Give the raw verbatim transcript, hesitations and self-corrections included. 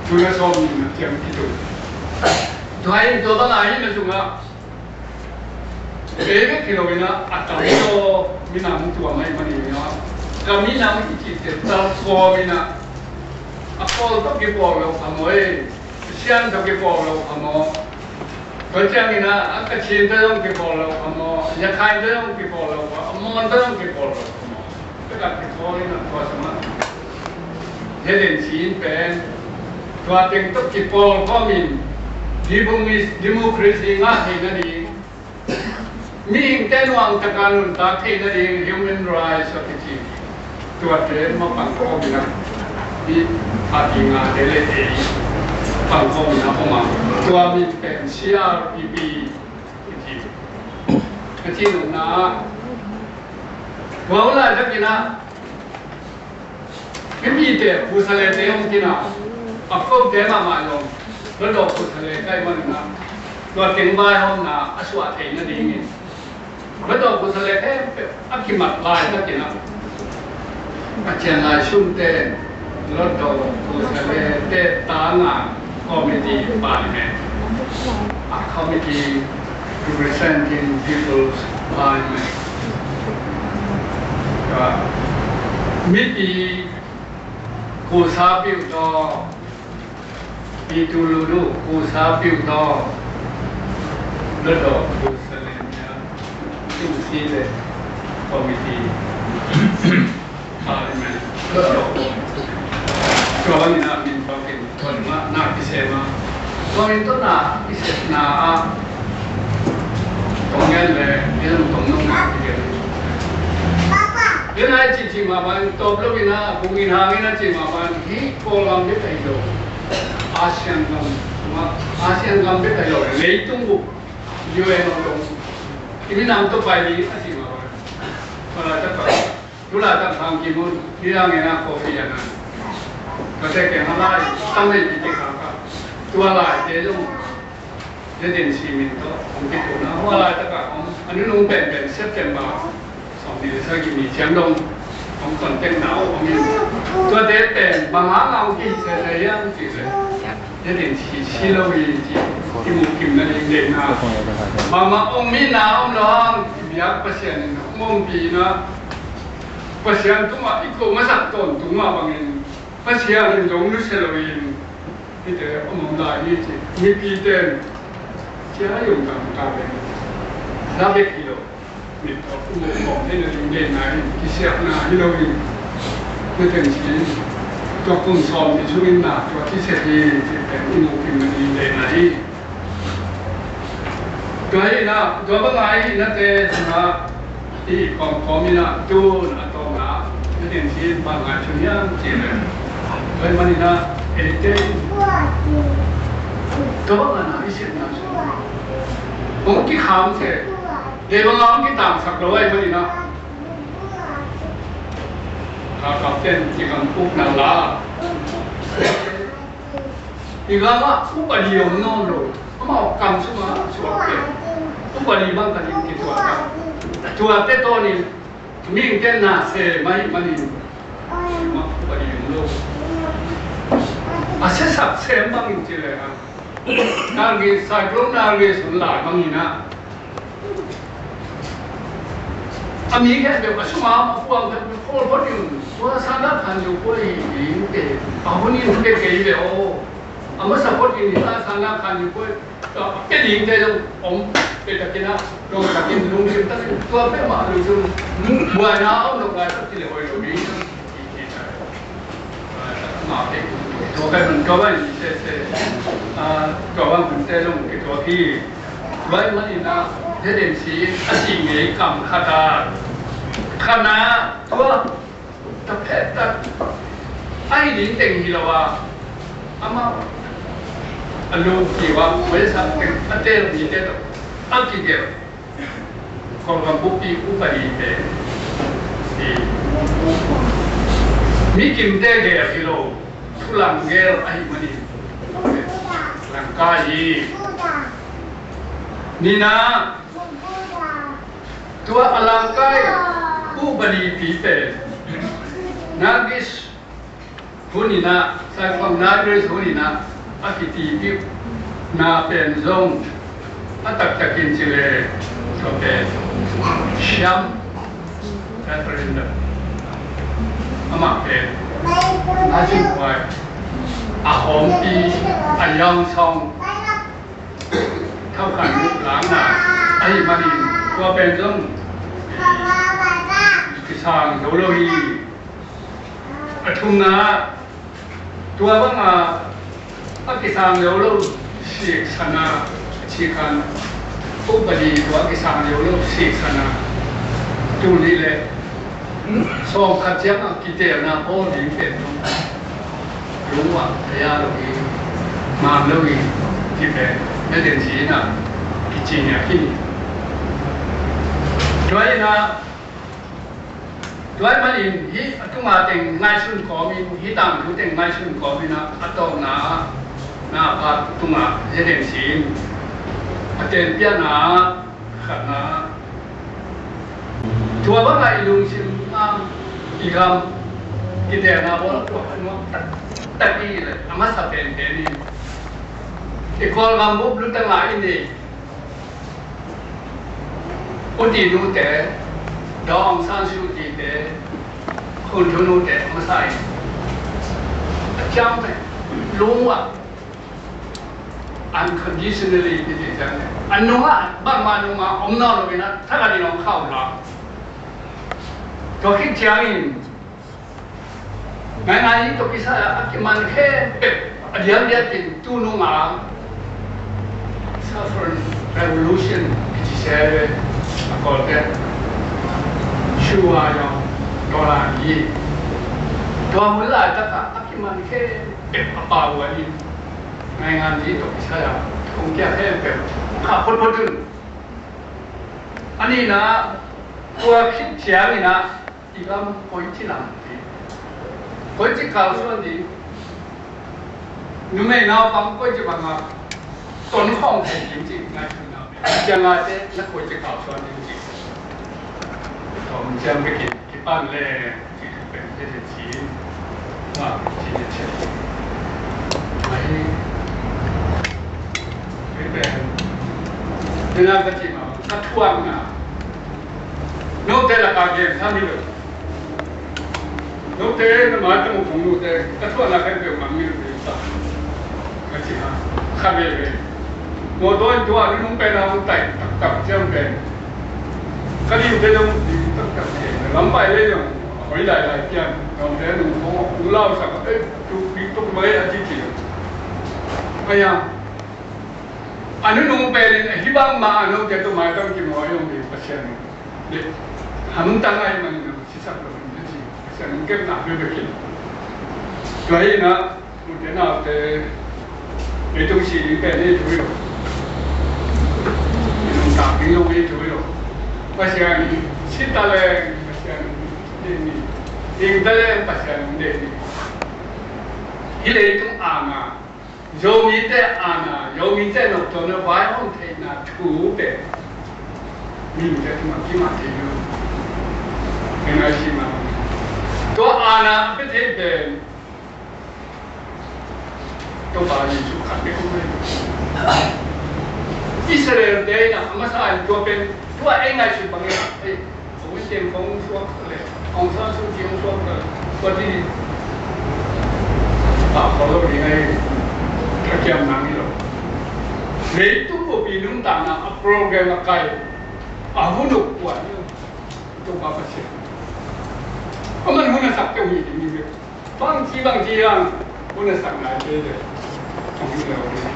Tuna sawm ni na ciang kitu. Tua in tua bang a hi na zungah ei bek hi lo in ah, a tam zaw minam tua mai mani in ah, ka minam i cihte tal kawm in ah, a Kawl tawh kipawl lo kha maw, ei, Sian tawh kipawl lo kha maw. Tua ciangin ah, a Kachin tawh zong kipawl lo kha maw, Yakhain tawh zong kipawl lo kha, a Mon tawh zong kipawl lo kha maw. Tua ka kipawl in ah tua sa mah. Hia den si in pen tua teng tawh kipawl khawm in, demo-, democracy ngah theihna ding, mihingte nuamtaka nuntak theihna ding human rights a kici. Tuate ma pangkhawm in ah, mi party ngate le ei pangkhawm in ah om a. Tua min pen C R P P kici. Ka ci nopna ah, tua hun laitakin ah, mipite, Khusalete hong kina, a kote mahmah zong, Hlutdaw Khusale ka hih manin ah, tua teng vaihawmna a suah theihna dingin, Hlutdaw Khusale khempeuh a kimat laitakin ah, a cian lai sunte, Hlutdaw Khusalete tanga committee, parliament, a committee representing people's parliament. Mipi khusa piuh tawh, i tuludu khusa piuh tawh, Hlutdaw Khusalete, tung si le committee, parliament, Hlutdaw. Tua bangin ah min bangin tawh na kisem a. Tua min tawh na kisepna ah, tong ngen le, i zong tong nong na kigen. Tua na i cih cih mah bang, tawp lo in ah, kung in hang in a cih mah bang, hih Kawlgam bek ahi lo. Asian gam, asian gam bek ahi lo. Leitung bup, U N hong dong. I minam tawh pai ding a cih mah bang. Tua laitak ah, tu laitak Ban Ki-moon, ni dang en a Kofi Annan. Tua te keng a lai, tam lei pi te kha ka. Tua laite zong, ZNC min tawh hong kituhna, hua laitak ah hong, a nunung penpen September sawmnih le sagih ni ciang dong hong contact na om in. Tuate pen bang hang a hong kihihsese hiam cih leh, ZNC si lo hi cih i mukim nading deihna. Bangmah ong mi na om lo hang, i biak Pasian in hong ompih in ah, Pasian tungah i ko masak tawntung mah bangin Pasian in zong nusia lo in, hihte om om lai hi ci. Mipite in cia yong tam ta pen, na bek hi lo. Mit tawh um bawm thei nading deihna in, kisiatna hi lo in, na teng si in, tua kum sawm ni sungin na tua kisiat hi ci pen i mukim nading deihna hi. Tua hi na, tua bang a i hihnate sungah i kawmkawm in ah, tun a tawpna, na teng si in bang ngaihsun hiam cih leh, tua hi manin ah, eite tua bang a na i sepna sungah hong kikham se, kei bang a hong kitangsak lo ahih manin ah, a kapten kikam ukna la. I gamah upadi om nawn lo. Amau kam sungah suak pen upadi bang ka ding kituak a. Tuate tawnin mihingte na sem ahih manin upadi om lo. A siasak sem bangin ci leh a, Nargis, Cyclone Nargis hun lai bangin ah, a mi khempeuh a sungah a puang khempeuh khawl phot in, tua sana khan lo kua hi ding te, a hun in hun te kei ve aw. A masa phot in, a sana khan lo kua, a pia ding te zong om, pia takin ah, dong takin, lungsim takin, tua pia mah lo zong, buaina a om lo ngai tak ci leh hoih lo ding. Tua pen tua bang hi sese, tua bang hun te zong kituak hi. Tua ahih manin ah, ZNC a cih ngei kam khat a, khat na tua, ta phet tak, a hi ding teng hi lo a, amah a lungkim a, maisak teng a tel mite tawh a kigelh. Kawlgam buppi upadi pen, i, mi kimte gel hi lo, thu lang gel ahih manin langkai hi. Nihna, tua a langkai upadi pi pen, Nargis Hun in ah, Saigon National Race hun in ah, a kitipiuhna pen zong a taktakin ci leh, tua pen siam, referendum, amah pen a cinghuai, a hawmpi, a yangsawng, thokhat uh lakna ahih manin, tua pen zong kisang zo lo hi. A thumna, tua banga a kisang zo lo siksan a, a cikan upadi tua a kisang zo lo siksan a, tuni leh sawmkhat ciang a kiteelna bawl ding pen zong lungua thei a lo hi, mang lo hi, ti pen na den si na kici nia hi. Tua hi na, tua ahih manin hih a tunga teng ngaihsun kawmin, hih tangthu teng ngaihsun kawmin ah, a tawpna ah, na pa tunga hih teng sin a tenpiakna ah, khatna ah, tua bangah i lungsim ah, i gam, i kiteelna bawl a tuak a nuam taktak i leh, a masa penpen in i Kawlgam bup lutang ah i nei U Ti nute, Daw Aung San Suu Kyi te, Hun Thu nute, a masa in a ciang pen lungua, unconditionally, ti ti ciang pen a nungah, bangmah nungah om nawn lo in ah, thakhat in hong khauh lo. Tua khit ciangin ngaingai ni tawh kisai a kiman khempeuh a diakdiakin tu nungah Saffron Revolution kici se ve, a Kawlte Shuwa Yong Dollar hi. Tua hun laitak a a kiman khempeuh a pau uh ahi. Ngaingai ni tawh kisai a kong kia khempeuh kha photphot un. A nihna, tua khit ciangin ah i gam koici lam ding, koici kalsuan ding, numei naupang koici bangah tonkhawm thei ding cih ngaihsutna, ciangate na koici kalsuan ding cih. Tawm ciang bekin kipan le cih pen te te ci. Mah ci te ci. Ai, hih pen, hih na ka ci mah, ka thuakna. Note lakah gen tham hi lo. Note, na mai tang uh kong note, ka thuahna khempeuh mang hi lo, sa ka ci ha. Kha veve. Mawtaw in tua nunung pen a hong tai taktak ciang pen, ka dingte zong ding taktak ciang, lampai le zong a hoi lailai pian. Note nung khong a kung lau sak a, eh, tuk bik tuk mai a ci ci. Aya, a nunung pen in a hih bang mah a note tawh mai tang kimawi hong ding Pasian. Le, hamtang ai man in sisak lo in ci, Pasian in kepna bek bek hi. Tua hi na, ute naute, leitung si ding pen hi thu hi lo. Nuntak ding zong hi thu hi lo. Pasian in si ta leng, Pasian in deih ni. Ding ta leng, Pasian in deih ni. Hih leitung aana, Zomite aana, Zomite noptuahna vaihawm theihna thu pen mihingte tungah kimah thei lo. N I C mah. Tua aana a pia thei pen Topa Jesuh khat bek om hi. Israel-te in a masa in tua pen, tua ei ngaihsut bangin, ei, Kong Isen kong suak le, Aung San Suu Kyi kong suak le, tua ti pa khol lo ding ahi, ka kiam nang hi lo. Leitung bup i nuntakna a program a kai, a hun uk kuan hi lo. Topa Pasian, aman hun a sak teng hi ding hi ve. Bangci bangci hang hun a sak nai te le, hong hi lo ding.